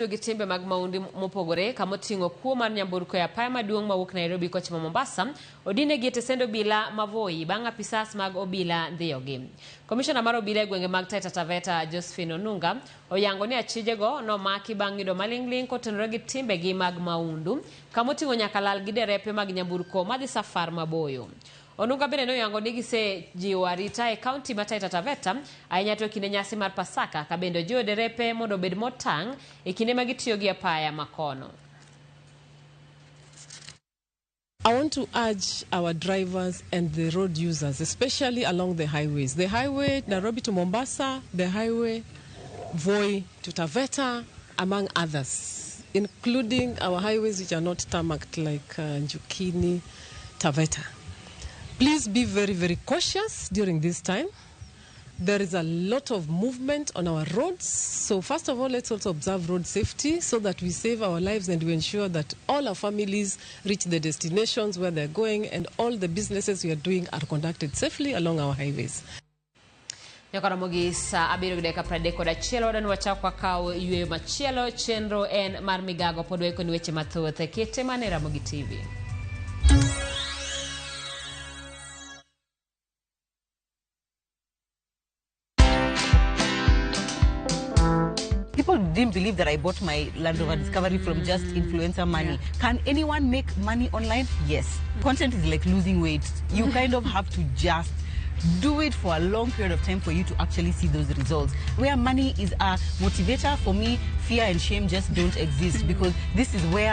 Gi timbe mag maundu mopogore kamoting'o kuo mar nyamburko e apaya maduong' mawuok Nairobi kochomo Mombasa odinegi e tesend obila ma Voi bang' apisas mag obila ndhiyogi. Komishona mar obila e gwenge mag Taita Taveta Josephine Onunga oyango ni achijego nomaki bang' yudo maling'ling' kotenore gi timbegi mag maundu kamoting'o nyaka lal gi derepe mag nyamburko madhi safar maboyo. Onunga bende noyango ni gisejiwo arita e kaunti ma Taita Taveta ahinya to e kinde nyasi mar Pasaka ka bende ojiwo derepe mondo obed motang' e kinde ma gitiyo gi apaya makono. I want to urge our drivers and the road users, especially along the highways. The highway Nairobi to Mombasa, the highway Voi to Taveta, among others, including our highways which are not tarmacked like Njukini, Taveta. Please be very, very cautious during this time. There is a lot of movement on our roads. So first of all, let's also observe road safety so that we save our lives and we ensure that all our families reach the destinations where they're going and all the businesses we are doing are conducted safely along our highways. Nyaka romo gi saa abiriyo gi dakika pradek kod achiel wadwa ni wachak wakaw yueyo machielo chenro en mar migago pod waikoni weche mathoth kete mana e Ramogi TV. People didn't believe that I bought my Land Rover Discovery from just influencer money. Can anyone make money online? Yes. Content is like losing weight. You kind of have to just do it for a long period of time for you to actually see those results. Where money is a motivator, for me, fear and shame just don't exist because this is where